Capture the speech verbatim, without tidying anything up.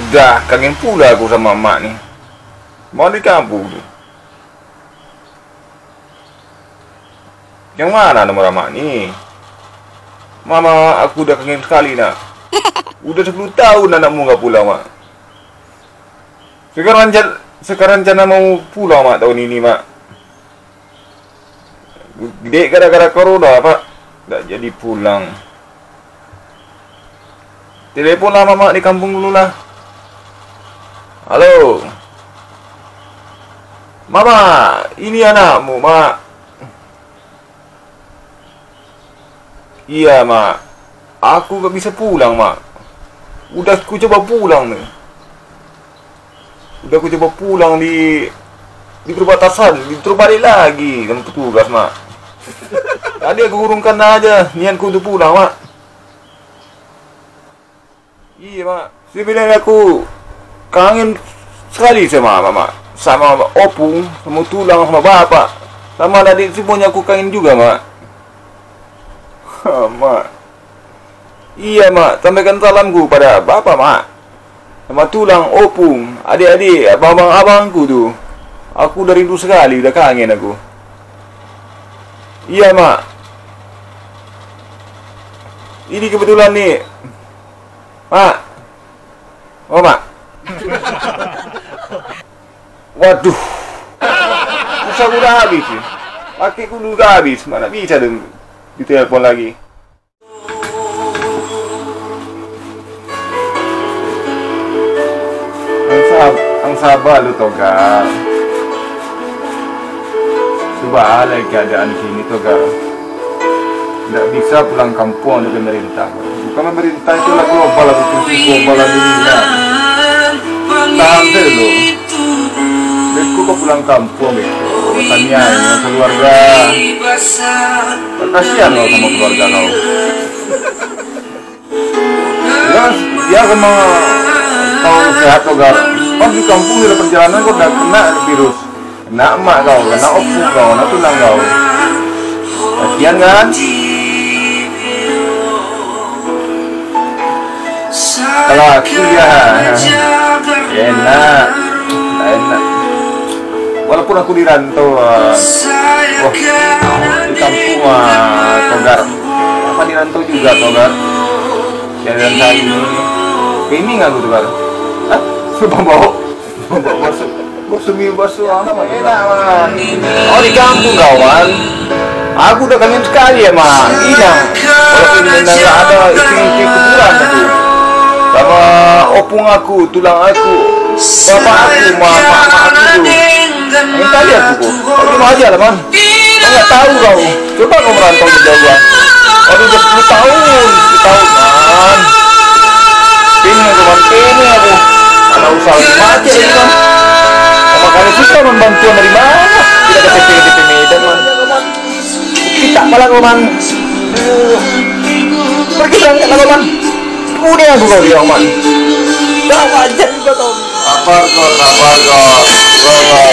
Dah kangen pulo aku samo amak ni. Mau di kampuang tu. Yang mana nomor amak ni? Mama, aku dah kangen sakali, nak. Udah sapuluah tahun anak munggah pulang, mak. Sekarang jan-, sekarang rencana mau pulang, mak, tahun ini, mak. Dek gara-gara corona, Pak, dak jadi pulang. Teleponlah mamak di kampuang dulu lah. Halo. Mamak, ini anakmu, Mak. Iya, Mak. Aku gak bisa pulang, Mak. Udah ku coba pulang nih. Udah ku coba pulang di, di perbatasan, ditaruh balik lagi sama petugas, Mak. Tadi aku urungkan aja niatku untuk pulang, Mak. Iya, Mak. Sebenarnya aku kangen sekali sama Mak, Mak. Sama opung, sama tulang, sama bapak. Sama adik semuanya aku kangen juga, Mak. Mak. Iya, Mak. Sampaikan salamku pada bapak, Mak. Sama tulang, opung, adik-adik, abang-abang, abangku tu. Aku udah rindu sekali, udah kangen aku. Iya, Mak. Ini kebetulan ni. Mak. Oh, Mak. Waduh. Pulsa ku udah habis ni. Paket ku udah habis. Mana bisa dong ditelepon lagi. Ang sab-, ang sabar lu, Togar. Cubo lah keadaan kini, Togar. Ndak bisa pulang kampuang dek pemerintah. Bukan pemerintah, itu lah global, lah, situasi global lah dunia. Tahan sajo dulu. Beko kau pulang kampuang, beko. Taniayo samo keluarga. Kasihan kau samo keluarga kau. Yo, yo, samo kau sehat, Togar. Pas di kampuang, di perjalanan kau udah kena virus. Kena amak kau, kena opung kau, kena tulang kau. Kasihan kan? Kalau aku, yo, enak. Enak. Walaupun aku di rantau, ah, wah, di kampuang, ah, Togar. Apa di rantau juga, Togar? Jalan sari ni. Ini aku, Togar. Hah? Sudah bawa. Bawa masuk. Bawa sumi, bawa suang. Enak, Man. Oh, di kampuang kau, Man. Aku udah kangen sekali, ya, Man. Iya. Walaupun memang nggak ada isi-isi kuburan aku. Sama opung aku, tulang aku, bapak aku, ma-, ma-, mak aku tu. Minta lihat aku. Tapi mau aja lah, Man. Kau nggak tahu kau. Coba kau merantau di jauhan. Aduh, udah sepuluh tahun, sepuluh tahun, Man. Bingung aku, Man. Bingung aku. Mana usaha lagi macet lagi, Man. Sama kali susah, Man, bantuan dari mana? Tidak ada K T P, K T P Medan, Man. Kita malah kau, Man. Pergi berangkat lah kau, Man. Udah aku kau bilang, Man. Gak wajar juga kau. Sabar kau, sabar kau. Sabar.